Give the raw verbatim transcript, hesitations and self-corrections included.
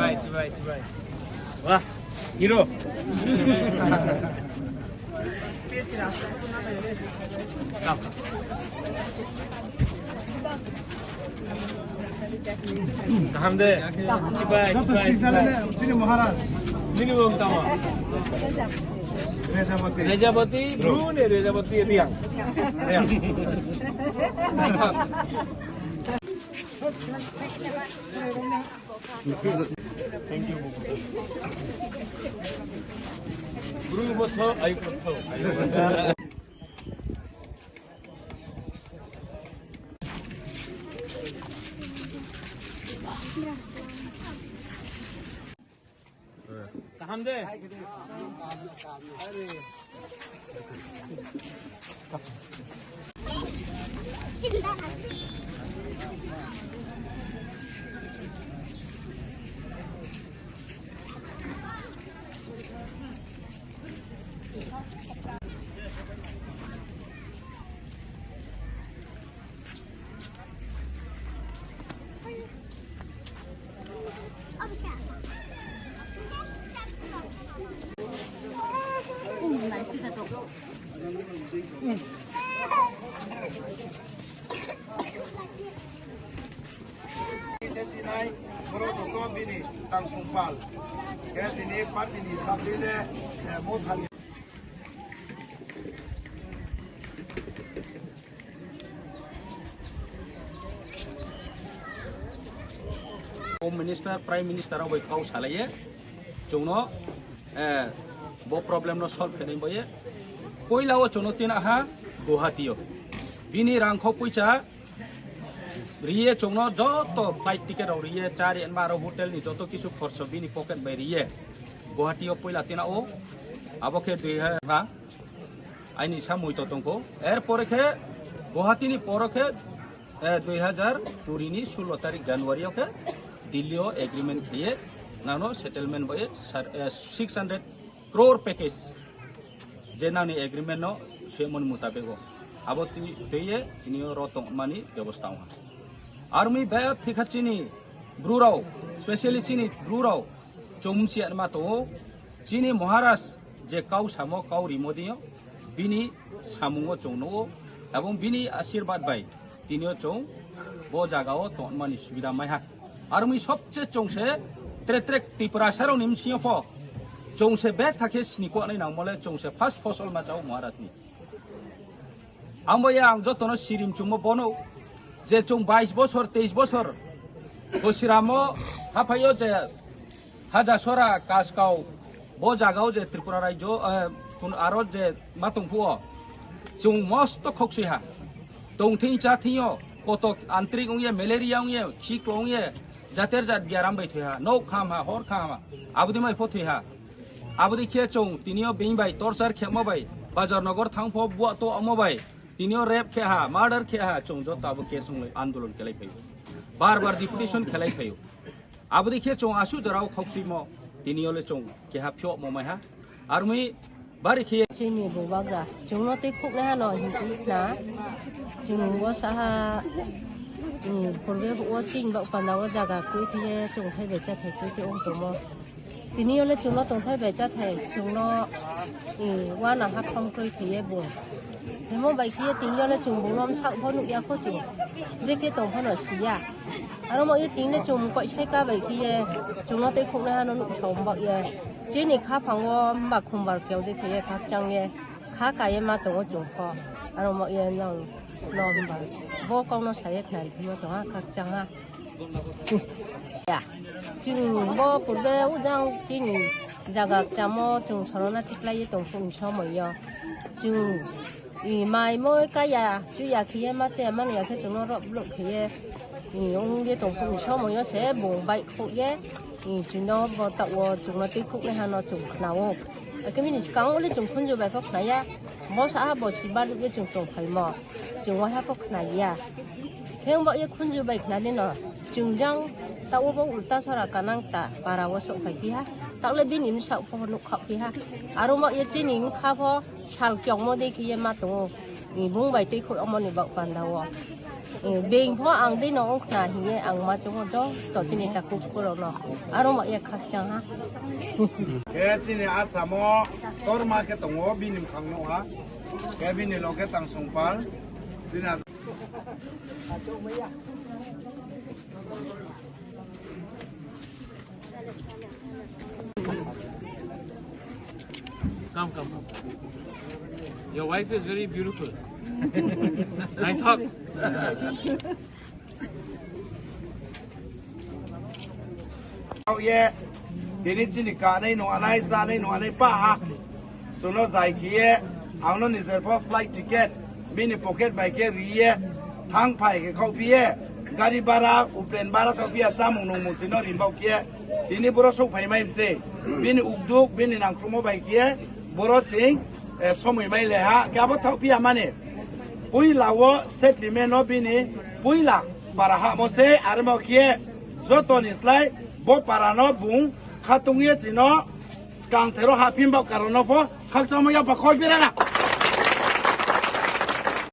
Chibai, chibai, chibai. Wah, hero. Kaham de. Chibai, chibai, chibai. Chini Maharaj. Nini bo tamo. Rejapati. Rejapati, Bru ni Rejapati Riang. Riang. Thank you. Bru bo tho, ayu bo tho. Kaham de? Tinai borok joto bini tang songpal. Khe tini party ni sabri le, eh, mothani. Home Minister, Prime Minister rok bai kau salaiye, chwngno, eh, bo problem no solve khenai boye. Poila o chwngno tina ha Guwahati o. Bini rangkho puisa riye chwngno joto flight ticket rok riye, chari enma aro hotel ni joto kisu khorso bini pocket bai riye. Guwahati o poila tina o, abo khe dui ha. Aini samui to tongkho. Er pore khe Guwahati ni poro khe, eh, dui hajar kuri ni sulo tarik January o khe Delhi o agreement khiye nano settlement bai sar-, eh, six hundred crore package je nani agreement no swimon mutabego abo twi-, twiye tini o ro tongmani bebosta wngha. Army baya thikha chini Bru rao, specially chini Bru rao, chumsi anma tongo, chini Maharaj je kau samo, kau rimo dinyo, bini samungo chwng nugo, ebong bini ashirbad bai tinio chwng bo jagao tongmani subida maiha. Armi sobche chwngse trek trek Tiprasa rokni bsingyo pho chwngse bethakhe sini kuanai nangmole chwngse first fosol machao Maharajni. Ambo ya ang jotono sirim chwngmo bono je chwng bais bosor, teis bosor bosiramo haphaio je Haja sora kaskau bo jagao je Tripura rajyo, eh, kun aro je matong phuo chwng mosto khoksui ha. Tongthing chathingyo kotok antrik ongye, malaria ongye, khiklo ongye, jater jat biaram bai thwi ha. Nok kham ha, hor kham ha. Abodi mai pho thwi ha. Abodi khe chwng tinio bing bai torchar khemo bai, Bajar Nagar thang pho bua to omo bai. Tinio rape khe ha, murder khe ha, chwng joto abo case wnglai andolon khelai phaio. Bar bar deputation khelai phaio. Abodi khe chwng asu jorao khokchwimo, tini ole chwng keha phiokmo maiha. Armi bari khe chini bubagra chwngno tei khuknai hano hinwi khna. Chwng bo saha, um, purbe o chini bak panda o jaga kwrwi khe chwng thaibai chathai kwrwi khe wng tongmo. Tini ole chwngno tongthai bai chathai chwngno, um, uana hakhom kwrwi khe bo. Hemo bai khe tini ole chwng bungno msak bo nukya kho chwng. Brekhe tong phano siya. Aro mo ye tingle chwng koi sai ka bai khiye chwngno tei khuknai hano nuk thom bak ye. Chini khaphango mba khumbar keu de khiye khakchang ye. Kha ka ye ma tongo chwng pho. Aro mo ye nong no himba bo kokno saye khnari phimo chwng ha khakchang ha. Ya. Chwng bo purbe ujang chini jaga chamo chwng sorona tiklai ye tong phung somoyo. Chwng I mai moi kaya chuya khiye ma te mani ya khe chwngno rop blok khiye. I ong ye tong phung somoyo se bung bai khuk ye. I chwngno bo ta o chwngno twi khuk nai hano chwng khna o. Akhe bini swkang uli chwng khunju bai pho khna ya. Bo sa ha bo si baluk ye chwng tong phai mo. Chwng wai ha pho khna ya. Khe wng bo ye khunju bai khna de no. Chwng jang ta o bo ulta sora kanang ta para o sok phai phi ha. Takle bini msa pho nuk khak phi ha. Aro mo ye chini wng kha pho. Sal kyongmo de khiye ma tongo. Ni bung bai twi khuk omo ni bak panda o. Being pho ang dei no wngkha hiye ang ma chungo joto chini takhuk khorokno. Aro ma ya khakchang ha. Khe chini Asamo torma khe tongo bini bwkhang no ha. Khe bini loge tang songpal. Chini As- Come, come, come. Your wife is very beautiful. Nine talk. Ye, tini chini kanai no anai, chanai no anai pa ha. Chuno jai khiye, angno nijer pho flight ticket, bini pocket bai khe riye, thang phai khe khau phiye, gari bara, uplen bara thok phiya, chamung nungmung chino rinbau khiye, tini boro sok phai mai mse, bini ukduk, bini nangkrumo bai khiye, boro ching, eh, somoi mai le ha, khe abo thok phiya mani, puila o settlement no bini, puila para ha mo se, armo khiye, joto ni slai, bo para no bung, khatung ye chino, Skang thero ha phim bak karon no pho, khak chamo ya pa khoi pera na.